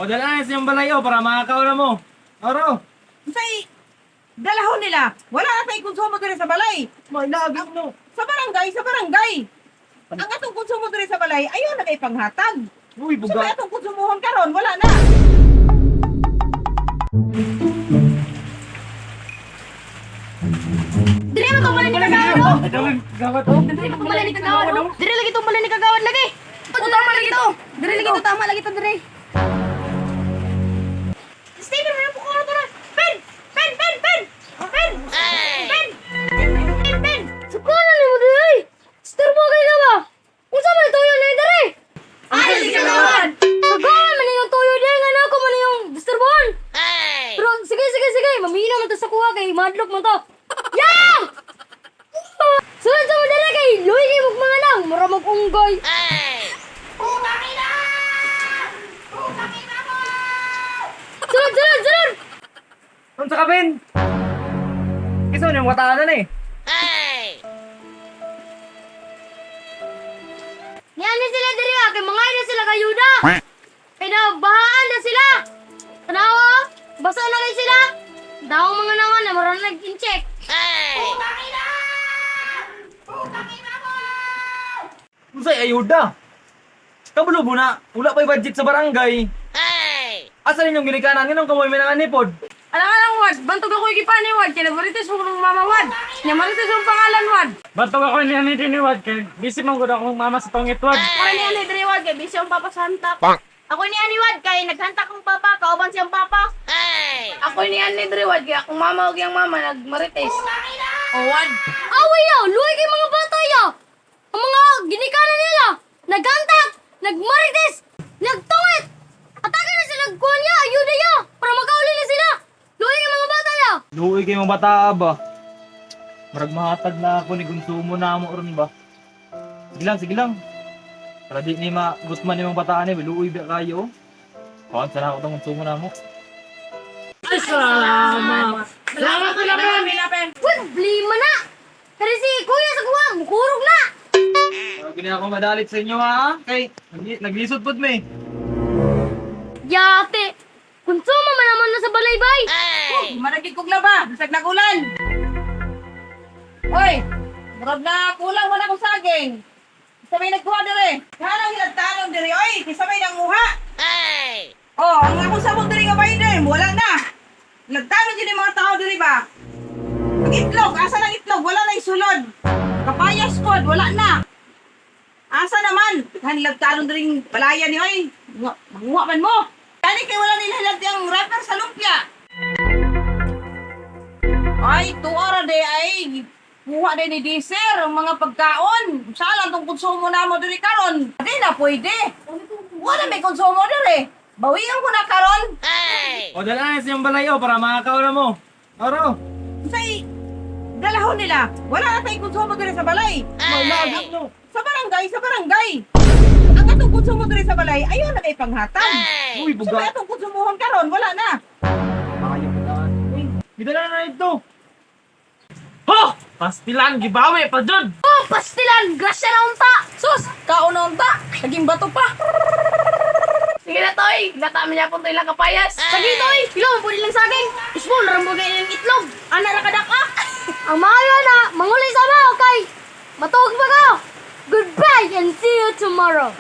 O dala na sa iyong balay o para makakaw na mo. Oro. Unsay dalahon nila? Wala na tay konsumo diri sa balay. May lagak no. Sa barangay, sa barangay. Ang atong konsumo diri sa balay ayaw na kay panghatag. Uy, Sa may buga. atong konsumuhon karon, wala na. Dire man to balay ni kagawad oh. Gawat oh. Dire man to balay ni kagawad oh. Dire lagi to balay ni kagawad lagi. O tama lagi to. Dire lagi to, tama lagi to dire. Steven, ano po ko na? Pen! Pen! Pen! Pen! Pen! Pen! Pen! Pen! Sukana ni mo dire. Istorbo kay ka ba? Unsa man tuyo ni dire? Ay, si kagawad. Kagawad man yung tuyo dire nga nako man yung disturbon. Pero sige, sige, sige, mamina man to sa kuha kay madlok man to. Yeah! Sunod sa mo dere kay luy kay mong mga nang mura mong unggoy. Sunod, sunod, sunod! Unsa ka Ben? Kinsa man yung watanan eh. Niani sila dere ah, kay mga na sila kayuda. Kay nabahaan na sila. Tanawa, basa na kay sila. Daw mga nangan na mura na nag-incheck. Unsay ayuda? Kabulo mo na, wala pa'y budget sa barangay. Asa ninyong ginikanan nganong kamoy may nanganipod? Alam nga lang, Wad. Bantog ako ikipani, Wad. Kaya nagmarites mo kung mama, Wad. Nya marites yung pangalan, Wad. Bantog ako ni Ani ni Wad kay busy man gud akong mama sa tongit Wad. Ako ni Ani diri Wad kay busy ang papa sa hantak. Ako ni Ani Wad kay naghantak ang papa, kauban siyang papa. Ako ni Ani diri, Wad. Kaya akong mama o yung mama nagmarites. Oh, Wad. Away yaw, luy kay mga bata yaw. Ang mga ginikanan nila, naghantak, nagmarites, nagtungit. Atake na sila kuha niya, ayuda ya, para makauli na sila. Luy kay mga bata yaw. Luoy kay mga bata ba? Marag mahatag na ako ni konsumo na mo ron ba? Sige lang, sige lang. Para di ni magutman ni mga bataan ni, luoy ba kayo? Kawan sana ako tong konsumo na mo. Ay, salamat. Salamat na Ben. Uy, problema na. Pero si kuya sa kuha, mukurog na. Marag gini ako madalit sa inyo ha. Kay naglisod pod me. Yate, konsuma man naman na sa balaybay. Oh, managid kog laba, bisag nagulan. Oy, murag na kulang wala kong saging. Sa may nagkuha dire. Kanang hilagtanon dire oy, kaysa may nanguha. Oh, ang akong sabon dire nga binder, wala na. Hilagtanon din yung mga tao dire ba? Ang itlog, asa ng itlog? Wala na isulod. Kapayas pod, wala na. Asa naman? Hanilagtanon diring balaya ni oy. Manguha man mo. Kani kay wala nila hilagti ang wrapper sa lumpia. Ay, tuara de ay kuha de ni Diser ang mga pagkaon. Saan tong konsumo na mo diri karon? Di na pwede. Wala may konsumo diri. Bawian ko na karon. O dala na sa iyong balay o para makakaw na mo. Oro. Unsay dalahon nila? Wala na tay konsumo diri sa balay. May lagak no. Sa barangay, sa barangay. Ang atong konsumo diri sa balay ayaw na kay panghatag. Uy, Sa may buga. atong konsumuhon karon, wala na. Ayaw ko. Uy, gidala na ito. Ho! Pastilan gibawi pa jud. Oh, pastilan, grasya na unta. Sus, kaon na unta. Naging bato pa. Sige na, Toy. Lata mi niya punto ilang kapayas. Sige, toy, ilo, pwede lang saging. Ismo, narambo kayo ng itlog. Ana ra kadaka. Ang maayo na, mangulay sama, okay? Matuog pa ka. Goodbye and see you tomorrow.